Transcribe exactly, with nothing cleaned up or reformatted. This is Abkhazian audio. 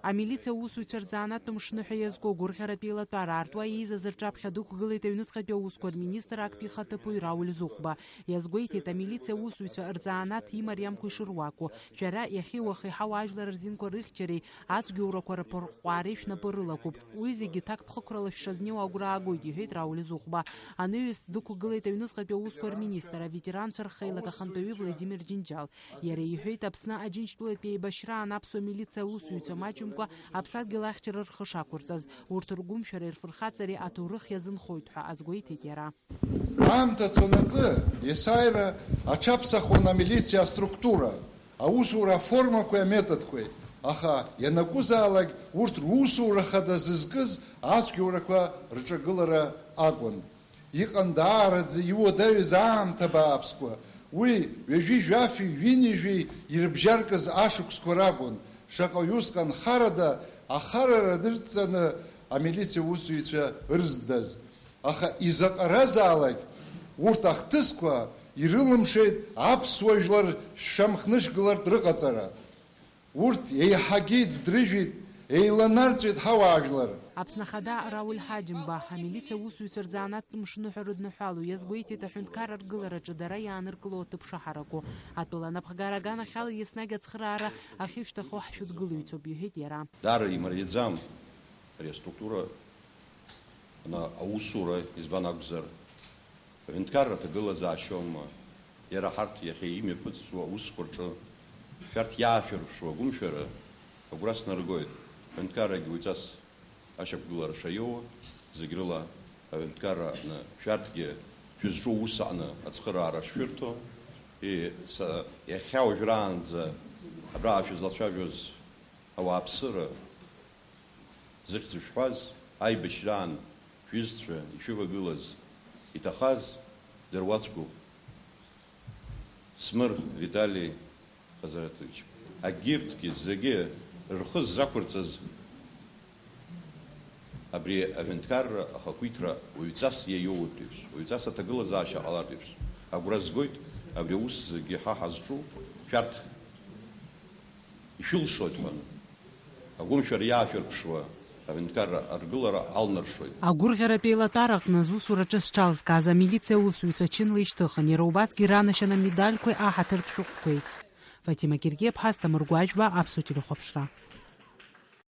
Амилициа усуцәа рзанааҭтә мшныҳәа иазку агәырӷьаратә еилатәара аартуа еизаз рҿаԥхьа дықәгылеит аҩныҵҟатәи аусқәа рминистр актәи ихаҭыԥуаҩ Рауль Зухба. Иазгәеиҭеит, амилициа усуцәа рзанааҭ имариамкәа ишыруаку. Шәара иахьеи уахеи ҳауаажәлар рзинқәа рыхьчареи ацәгьоурақәа рԥырҟәаареи шәнапы рылакуп. Уи зегьы ҭакԥхықәрала шәшазнеиуа агәра аагоит, иҳәеит Рауль Зухба. Анаҩс дықәгылеит аҩныҵҟатәи аусқәа рминистр, аветеранцәа рхеилак ахантәаҩы Владимир Џьынџьал. Иара иҳәеит, Аԥсны Аџьынџьтәылатәи еибашьраан аԥсуа милициа аусзуҩцәа маҷымкәа аԥсадгьыл ахьчара рхы шақәырҵаз, урҭ ргәымшәареи рфырхаҵареи аҭоурых иазынхоит ҳәа азгәеиҭеит иара. Аамҭа цонаҵы, есааира аҽаԥсахуан амилициа аструктура, аусура аформақәеи аметодқәеи, аха ианакәызаалак урҭ русура хада зызкыз ацәгьоурақәа рҿагылара акәын. Иҟан даараӡа иуадаҩыз аамҭа бааԥсқәа, уи ҩажәи жәафи ҩынҩажәи ирыбжьаркыз ашықәсқәа ракәын, шаҟаҩ усҟан харада ахарара дырҵаны амилициа усзуҩцәа ырздаз. Аха изаҟаразаалак урҭ ахҭысқәа ирылымшеит аԥсуа жәлар шәшамхнышгылартә рыҟаҵара. Урҭ еиҳагьы иӡдрыжәит, еиланарҵәеит ҳауаажәлар. Аԥсны Ахада Рауль Ҳаџьымба амилициа усзуҩцәа рзанааҭтә мшныҳәа рыдныҳәало иазгәеиҭеит аҳәынҭқарра аргылараҿы дара иааныркыло аҭыԥ шаҳараку. Атәыла анапхгара аганахьала еснагь ацхыраара ахьышәҭаху ҳшәыдгылаҩцәоуп, иҳәеит иара. Даара имариаӡам ари аструктура, ана-, аусура, избан акәзар, аҳәынҭқарра аҭагылазаашьоума, иара ҳарҭ иахьа имҩаԥысҵәо аусқәа рҿы шәарҭ иаашәырԥшуа агәымшәара агәра снаргоит. Аҳәынҭқаррагьы уаҩҵас ашьақәгылара шаиоуа, зегь рыла аҳәынҭқарра аҟны шәарҭгьы шәызҿу ус аҟны ацхыраара шшәырҭо, и-, са-, иахьа уажәраанӡа абраҟа шәызлацәажәоз ауааԥсыра зыхьӡ шәҳәаз, аибашьраан шәҩызцәа ишәывагылаз, иҭахаз дыруаӡәкуп. Смыр Витали Хазаратович, агьырҭгьы зегьы рхы ззақәырҵаз абри аҳәынҭқарра ахақәиҭра уаҩҵас иаиоуртә еиԥш, уаҩҵас аҭагылазаашьа ҟалартә еиԥш, агәра згоит абри аус зегьы ҳа ҳазҿу шәарҭ. Ишәылшоит ҳәа, агәымшәара иаашәырԥшуа аҳәынҭқарра аргылара алнаршоит. Агәырӷьаратә еилатәараҟны зусураҿы зҽалзкааз амилициа аусзуҩцәа чынла ишьҭыхын, иара убасгьы ранашьан амедальқәеи аҳаҭыртә шәҟәқәеи. Фатима Гергиаԥҳа, Асҭамыр Гәажәба, Аԥсуа телехәаԥшра.